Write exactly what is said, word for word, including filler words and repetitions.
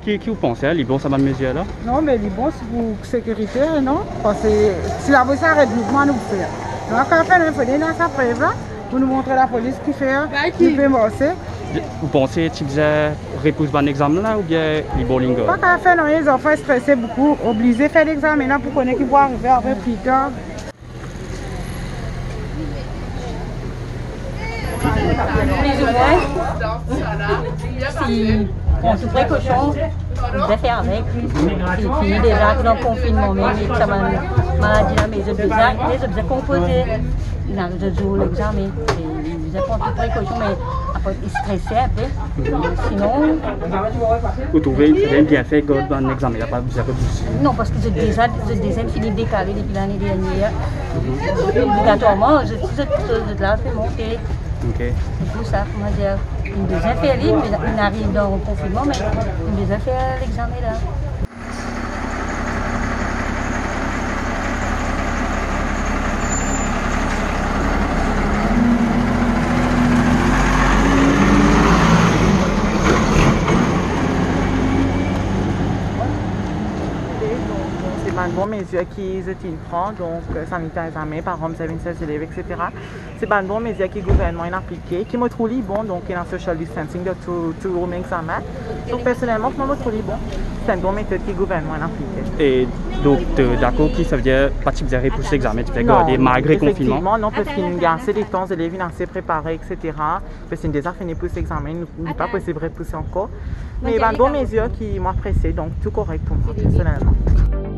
Ki, ki ou panse, li bon sa bann mezir la? Non, me li bon, se pou sekirite, non? Parski si lapolis aret nou, kouma nou pou fer? Nou pa kapav fer nanye, fode ena sa prev la pou nou montre lapolis kifer nou pe marse. Ou panse ti bizin repous bann examen la oubien li bon, li bon? Pa kapav fer nanye, zanfan strese boukou, oblize fer lexamen la pou kone ki pou arive apre, pli tar. Plizoumwin, si pran tou prekosion, nou bizin fer avek. Fini deza, nou dan konfinnman, me sa bann maladi la, me zot bizin, me zot bizin konpoze. Ena zot zour lexamen, e nou bizin pran tou prekosion, me apre strese inpe. Sinon, ou trouve se bien fer gard bann examen la pa bizin repous? Non, parski zot deza, zot deza fini dekale depi lane dernier. Obligatwarman, zot, zot, zot, zot la pe monte. Ok. Se pou sa, koumadir, nou bizin fer li, nou ariv dan konfinnman, me nou bizin fer lexamen la. Se bann bon mezir ki zot inn pran, donk, sanitariz lame, pa rann zame zelev, etsetera. Se bann bon mezir ki gouvernman inn aplike, ki mo trouv li bon, donk ena social distancing dan tou, tou room examen. Donk personelman, pou mwa, mo trouv li bon. Se enn bon metod ki gouvernman inn aplike. E donk, to dakor ki savedir pa ti bizin repous lexamen, ti pe garde malgre konfinnman? Non, efektivman, non, parski inn gagn ase letan, zelev inn ase prepare, etsetera. Parski inn deza fini pous lexamen, nou, nou pa posib repous ankor. Me bann bon mezir ki mo apresie, donk tou korek pou mwa, personelman.